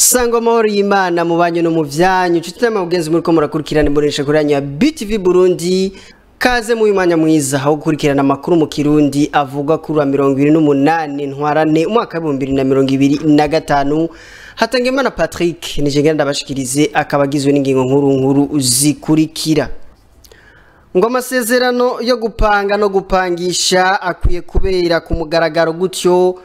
Sangwa amahoro y'Imana mu banyu no mu vyanyu, nshuti n'abagenzi muriko murakurikirana imbonesha kure yanyu ya BTV Burundi. Kaze mu mwanya mwiza aho gukurikirana amakuru mu Kirundi avugwa kuri wa 28 Ntwarante umwaka wa 2025. Hatangimana Patrick nije ngenda ndabashikirize, akaba agizwe n'ingingo nkuru nkuru zikurikira. Ngo amasezerano yo gupanga no gupangisha akwiye kubera ku mugaragaro, gutyo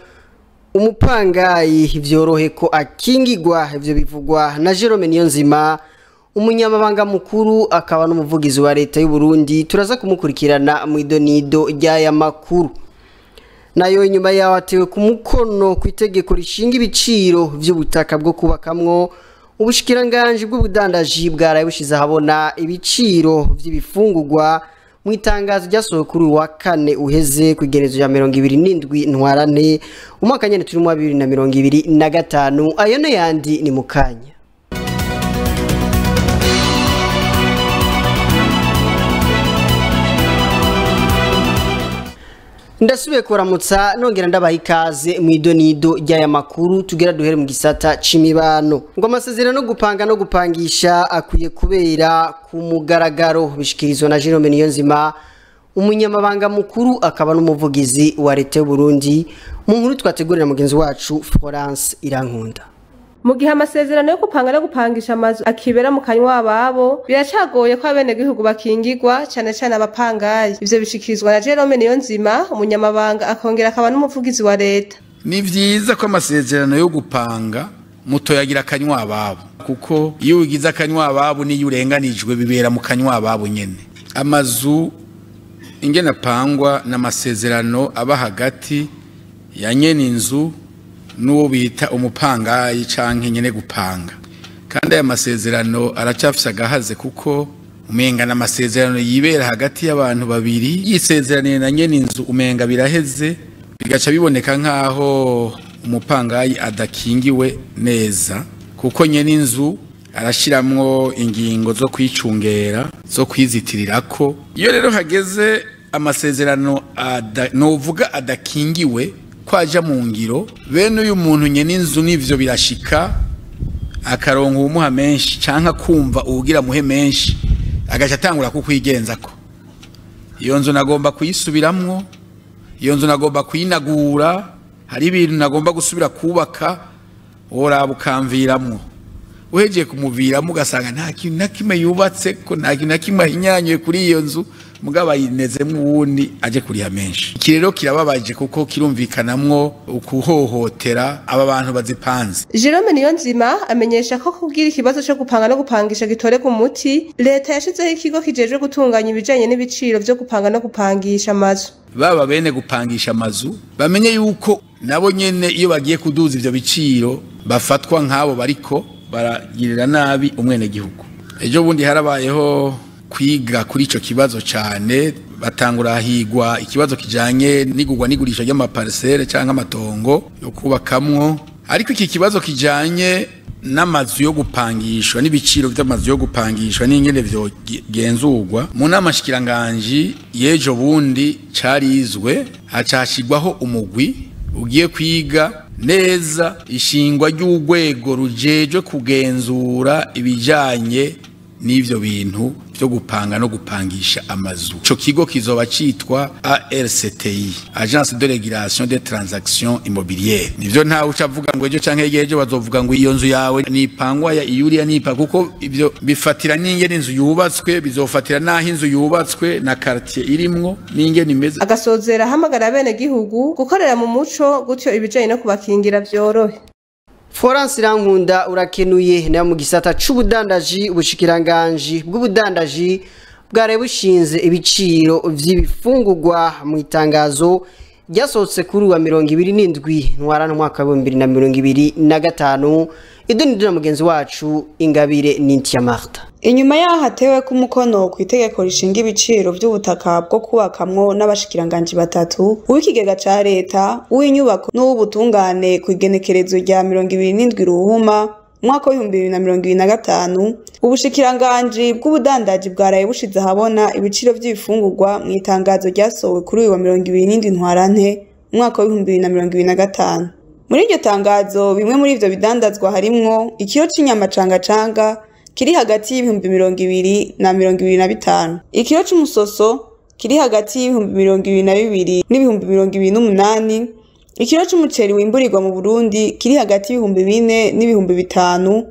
umupangayi vyorohe ko akingigwa. Ivyo bivugwa na Jerome Niyonzima, umunyamabanga mukuru akaba n'umuvugizi wa leta y'u Burundi. Turaza kumukurikirana mu idonido ry'aya makuru. Nayo inyuma yaho atewe ku mukono ku itegeko rishinga ibiciro vy'ubutaka bwo kubakamwo, ubushikiranganji bw'ubudandaji bwaraye bushize ahabona ibiciro vy'ibifungurwa mu itangazo ryasohowe kuri uyu wa kane uheze ku igenezo rya 27 Ntwarante umwaka nyene turimo wa 2025. Ayo n'ayandi ni mukanya. Ndasubiye kuramutsa nongera ndabaha ikaze mu idonido ry'aya makuru. Tugera duhere mu gisata c'imibano. Ngo amasezerano no gupanga no gupangisha akwiye kubera ku mugaragaro, bishikirizwa na Jerome Niyonzima, umunyamabanga mukuru akaba n'umuvugizi wa leta y'u Burundi, mu nkuru twategurira mugenzi wacu Florence Irankunda. Mu gihe amasezerano yo gupanga no gupangisha amazu akibera mu kanywa ababo, biracagoye ko abenegihugu bakingigwa, cane cane abapangayi. Ivyo bishikirizwa na Jerome Niyonzima, umunyamabanga akongera akaba n'umuvugizi wa leta. Ni vyiza ko amasezerano yo gupanga mutoyagira akanywa ababo, kuko iyo ugize akanywa ababo niyo urenganijwe bibera mu kanywa ababo nyene. Amazu ingene apangwa n'amasezerano aba hagati ya nyene inzu n'uwo bita umupangayi canke nyene gupanga. Kandi aya masezerano aracafise agahaze, kuko umenga n'amasezerano yibera hagati y'abantu babiri, yisezeraniye na nyene inzu umenga biraheze, bigaca biboneka nkaho umupangayi adakingiwe neza, kuko nyene inzu arashiramwo ingingo zo kwicungera, zo kwizitirirako. Iyo rero hageze amasezerano novuga adakingiwe kwaja mu ngiro, bene uyu muntu nyene inzu nivyo birashika akaronka umuha menshi canke kumva uwugira muhe menshi, agaca atangura kukwigenzako. Iyo nzu nagomba kuyisubiramwo, iyo nzu nagomba kuyinagura, hari ibintu nagomba gusubira kubaka, woraba ukamviramwo. Uhejeje kumuviramo ugasanga nta kintu na kimwe yubatse, ko nta kintu na kimwe ahinyanyuye kuri iyo nzu, mugabo ayinezemwo uwundi aje kuriha menshi. Iki rero kirababaje, kuko kirumvikanamwo ukuhohotera aba bantu bazipanze. Jerome Niyonzima amenyesha ko kugira ikibazo co gupanga no gupangisha gitorerwa umuti, leta yashizeho ikigo kijejwe gutunganya ibijanye n'ibiciro vyo gupanga no gupangisha amazu. Baba bene gupangisha amazu bamenye yuko nabo nyene iyo bagiye kuduza ivyo biciro bafatwa nk'abo bariko baragirira nabi umwenegihugu. Ejo bundi harabayeho kwiga kuri ico kibazo cane, batangura higwa ikibazo kijanye n'igurwa n'igurisha ry'amaparcelle canke amatongo yo kubakamwo, ariko iki kibazo kijanye n'amazu yo gupangishwa n'ibiciro vy'amazu yo gupangishwa n'ingene vyogenzurwa mu nama shikiranganji y'ejo bundi carizwe, hacashirwaho umugwi ugiye kwiga neza ishingwa ry'urwego rujejwe kugenzura ibijanye n'ivyo bintu vyo gupanga no gupangisha amazu. Ico kigo kizoba citwa ARCTI, Agence de Régulation des Transactions Immobilières. Nivyo ntawe ucavuga ngo ejo canke ejo bazovuga ngo iyo nzu yawe nipangwa ya iyuriya nipa, kuko ivyo bifatira n'ingene inzu yubatswe, bizofatira naho inzu yubatswe na quartier irimwo n'ingene imeze. Agasozera ahamagara bene gihugu gukorera mu muco, gutyo ibijanye no kubakingira vyorohe. Florence Irankunda urakenuye. Nayo mu gisata c'ubudandaji, ubushikiranganji bw'ubudandaji bwaraye bushinze ibiciro vy'ibifungurwa mu itangazo ryasohotse kuri wa 27 Ntwarante umwaka wa 2025. Idonido na mugenzi wacu Ingabire Nintia Martha. Inyuma yaho hatewe ko umukono ku itegeko rishinga ibiciro vy'ubutaka bwo kubakamwo n'abashikiranganji batatu, uw'ikigega ca leta, uw'inyubako n'uw'ubutungane, ku igenekerezo rya 27 Ruhuma umwaka wa 2025, ubushikiranganji bw'ubudandaji bwaraye bushize ahabona ibiciro vy'ibifungurwa mu itangazo ryasohowe kuri uyu wa 27 Ntwarante umwaka wa 2025. Muri iryo tangazo bimwe muri ivyo bidandazwa harimwo ikiro c'inyama cangacanga kiri hagati y'20,000 na 25,000, ikiro c'umusoso kiri hagati y'22,000 n'ibihumbi 28,000, ikiro c'umuceri wimburirwa mu Burundi kiri hagati y'4,000 n'ibihumbi 5,000,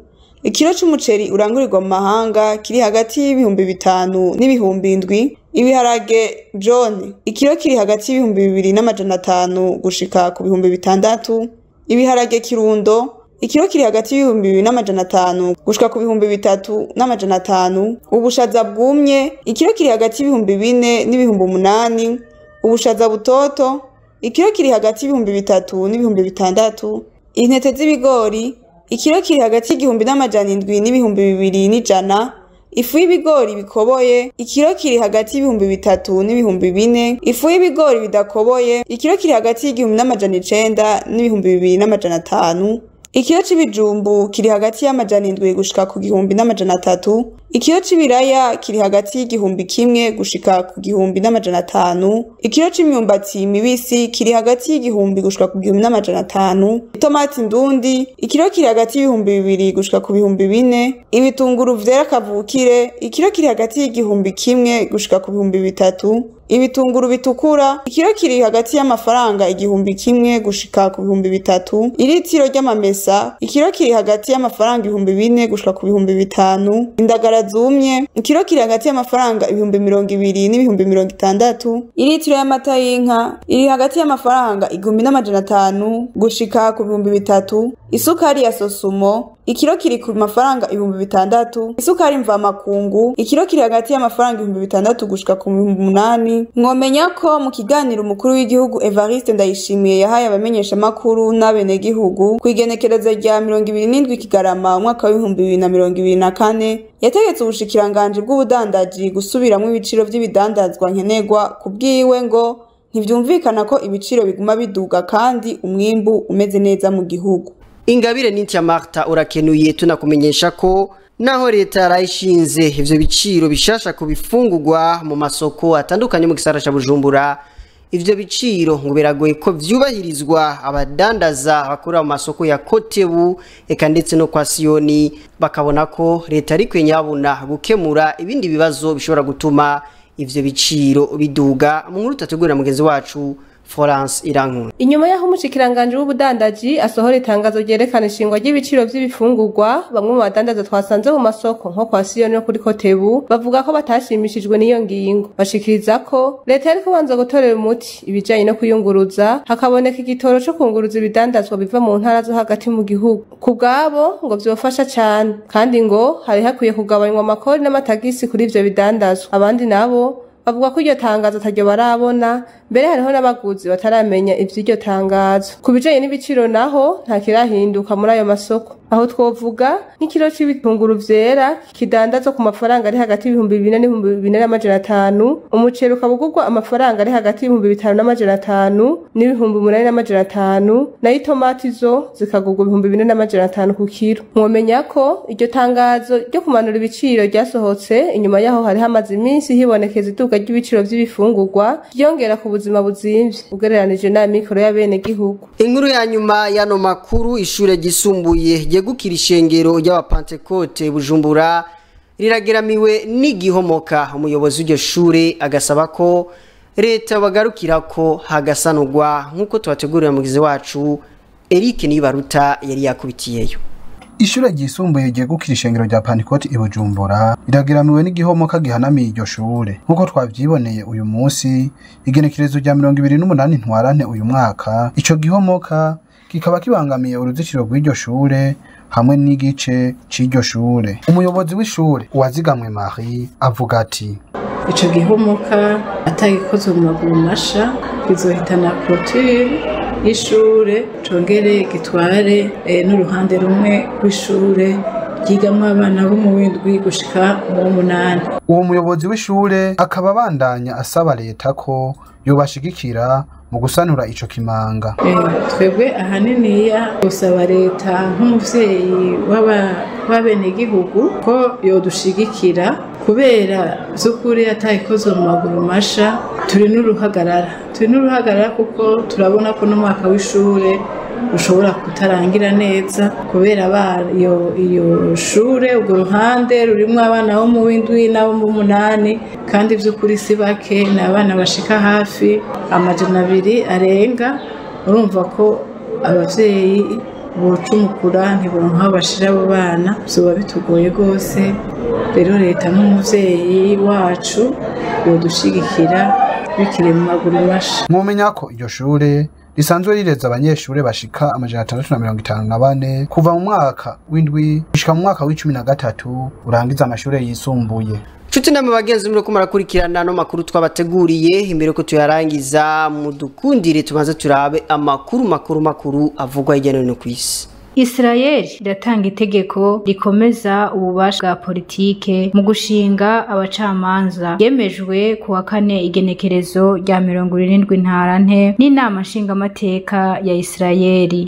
ikiro c'umuceri urangurirwa mu mahanga kiri hagati y'5,000 n'ibihumbi 7,000, ibiharage jaune ikiro kiri hagati y'2,500 gushika ku 6,000, ibiharage kirundo ikiro kiri hagati y'2,500 gushika ku 3,500, ubushaza bwumye ikiro kiri hagati y'4,000 n'ibihumbi 8,000, ubushaza butoto ikiro kiri hagati y'3,000 n'ibihumbi 6,000, intete z'ibigori ikiro kiri hagati y'1,700 n'ibihumbi 2,100, ifu y'ibigori bikoboye ikiro kiri hagati y'3,000 n'ibihumbi 4,000, ifu y'ibigori bidakoboye ikiro kiri hagati y'1,900 n'ibihumbi 2,500, ikiro c'ibijumbu kiri hagati y'700 gushika ku 1,300, ikiro c'ibiraya kiri hagati y'1,000 gushika ku 1,500, ikiro c'imyumbati mibisi kiri hagati y'1,000 gushika ku 1,500, itomati ndundi ikiro kiri hagati y'2,000 gushika ku 4,000, ibitunguru vyera kavukire ikiro kiri hagati y'1,000 gushika ku 3,000, ibitunguru bitukura ikiro kiri hagati y'amafaranga 1,000 gushika ku 3,000, iritiro ry'amamesa ikiro kiri hagati y'amafaranga 4,000 gushika ku 5,000, indagara zumye ikiro kiri hagati y'amafaranga 20,000 n'ibihumbi 60,000, iritiro y'amata y'inka iri hagati y'amafaranga 1,500 gushika ku 3,000, isukari ya sosumo ikiro kiri ku mafaranga 6,000, isukari mvamakungu ikiro kiri hagati y'amafaranga 6,000 gushika ku 8,000. Mwomenya ko mu kiganiro umukuru w'igihugu Evariste Ndayishimiye yahaye abamenyesha makuru n'abenegihugu ku igenekerezo rya 27 Kigarama umwaka wa 2024 yategetse ubushikiranganje bw'ubudandaji gusubiramwo ibiciro vy'ibidandazwa nkenerwa kubwiwe ngo ntivyumvikana ko ibiciro biguma biduga kandi umwimbu umeze neza mu gihugu. Ingabire Nintya Marta urakenuye. Tunakumenyesha ko naho leta yarayishinze ivyo biciro bishasha ku bifungurwa mu masoko atandukanye mu gisagara ca Bujumbura, ivyo biciro ngo biragoye ko vyubahirizwa. Abadandaza bakora mu masoko ya Kotebu eka ndetse no kwa Siyoni bakabona ko leta ariko nyabuna gukemura ibindi bibazo bishobora gutuma ivyo biciro biduga. Mu nkuru tategurira mugenzi wacu Florence Irankunda. Inyuma yaho umushikiranganje w'ubudandaji asohora itangazo ryerekana ishingwa ry'ibiciro vy'ibifungurwa, bamwe mu badandaza twasanze mu masoko nko kwa Siyoni no kuri Kotebu bavuga ko batashimishijwe n'iyo ngingo. Bashikiriza ko leta yariko kubanza gutorera umuti ibijanye no kuyunguruza, hakaboneka igitoro co kunguruza ibidandazwa biva mu ntara zo hagati mu gihugu. Ku bwabo ngo vyofasha cane, kandi ngo hari hakwiye kugabanywa amakori n'amatagisi kuri ivyo bidandazwa. Abandi nabo bavuga ko iryo tangazo ataryo barabona, mbere hariho n'abaguzi bataramenya ivy'iryo tangazo. Ku bijanye n'ibiciro naho nta kirahinduka muri ayo masoko. Aho twovuga nk'ikiro c'ibitunguru vyera kidandazwa ku mafaranga ari hagati y'4,000 n'ibihumbi 4,500, umuceri ukaba ugurwa amafaranga ari hagati y'5,500 n'ibihumbi 8,500, nayo itomati zo zikagurwa 4,500 ku kiro. Mwomenya ko iryo tangazo ryo kumanura ibiciro ryasohotse inyuma yaho hari hamaze iminsi hibonekeza iduka ry'ibiciro vy'ibifungurwa ryongera ku buzima buzimvye ugereranije n'amikoro y'abenegihugu. Inkuru ya nyuma y'ano makuru, ishure ryisumbuye ryegukira ishengero ry'abapantekote Bujumbura rirageramiwe n'igihomoka. Umuyobozi w'iryo shure agasaba ko leta bagarukira ko hagasanurwa, nk'uko tubategurira mugizi wacu Eric Nibaruta yari yakubitiyeyo. Ishure ryisumbuye ryegukira ishengero rya Pantekote i Bujumbura rirageramiwe n'igihomoka gihanamiye iryo shure, nk'uko twavyiboneye uyu munsi igenekerezo rya 28 Ntwarante uyu mwaka. Ico gihomoka kikaba kibangamiye uruzitiro rw'iryo shure hamwe n'igice c'iryo shure. Umuyobozi w'ishure Uwazigamwe Marie avuga ati: Ico gihomoka atagikozwe mu maguru masha kizohitana clôture y'ishure, congere gitware n'uruhande rumwe rw'ishure ryigamwo abana bo mu w'indwi gushika mu w'umunani. Uwo muyobozi w'ishure akaba abandanya asaba leta ko yobashigikira mu gusanura ico kimanga. Twebwe ahaniniya gusaba leta nk'umuvyeyi w'abenegihugu ko yodushigikira, kubera vy'ukuri atayikozwe mu maguru masha turi n'uruhagarara, kuko turabona ko n'umwaka w'ishure rushobora kutarangira neza kubera iyo shure urwo ruhande rurimwo abana bo mu w'indwi n'abo mu munani, kandi vy'ukuri si bake, ni abana bashika hafi 200 arenga. Urumva ko abavyeyi bocumukura ntiboronka aho bashira abo bana, vyoba bitugoye rwose. Rero leta nk'umuvyeyi wacu yodushigikira bikiri mu maguru masha. Mwomenya ko iryo shure risanzwe rireza abanyeshure bashika 654 kuva mu mwaka w'indwi gushika mu mwaka w'13 urangiza amashure yisumbuye. Nshuti namwe bagenzi muriko murakurikirana no makuru twabateguriye, imbere ko tuyarangiza mudukundire tubanze turabe amakuru makuru avugwa hirya no hino kw'isi. Israel iratanga itegeko rikomeza ububasha bwa politike mu gushinga abacamanza, yemejwe kuwa kane igenekerezo rya 70 ntwarante n'inama nshingamateka ya Israel.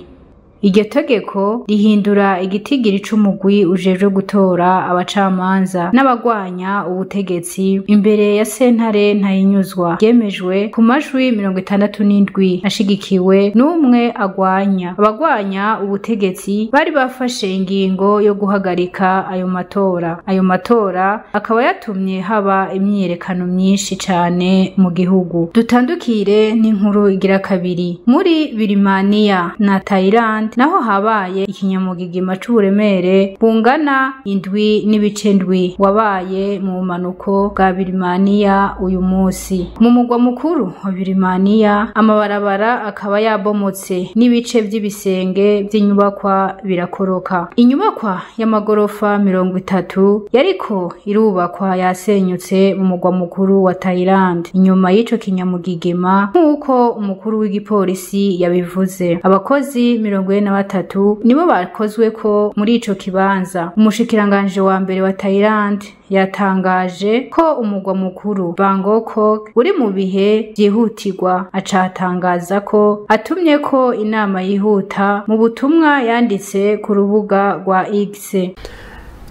Iryo tegeko rihindura igitigiri c'umugwi ujejwe gutora abacamanza n'abagwanya ubutegetsi imbere ya sentare ntayinyuzwa, ryemejwe ku majwi 67 ashigikiwe n'umwe agwanya. Abagwanya ubutegetsi bari bafashe ingingo yo guhagarika ayo matora. Ayo matora akaba yatumye haba imyiyerekano myinshi cane mu gihugu. Dutandukire n'inkuru igira kabiri. Muri Birimaniya na Thailand naho habaye ikinyamugigima c'uburemere bungana 7.7 wabaye mu bumanuko bwa Birimaniya uyu musi. Mu mugwa mukuru wa Birimaniya amabarabara akaba yabomotse n'ibice vy'ibisenge vy'inyubakwa birakoroka. Inyubakwa y'amagorofa 30 yariko irubakwa yasenyutse mu mugwa mukuru wa Thailand inyuma y'ico kinyamugigima, nk'uko umukuru w'igipolisi yabivuze. Abakozi 43 nibo bakozwe ko muri ico kibanza. Umushikiranganje wa mbere wa Thailand yatangaje ko umugwa mukuru Bangkok uri mu bihe byihutirwa, acatangaza ko atumye ko inama yihuta mu butumwa yanditse ku rubuga rwa X.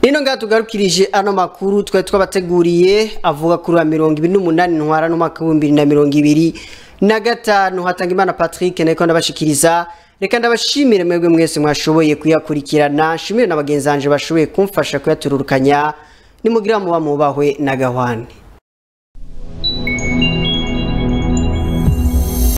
Nino ngaha tugarukirije ano makuru twari twabateguriye avuga kuri wa 28 ntwarante umwaka wa 2025. Hatangimana Patrick nariko ndabashikiriza. Reka ndabashimire mwebwe mwese mwashoboye kuyakurikirana, nshimire na bagenzi banje bashoboye kumfasha kuyatururukanya. Nimugira muba mubahwe na gahwane.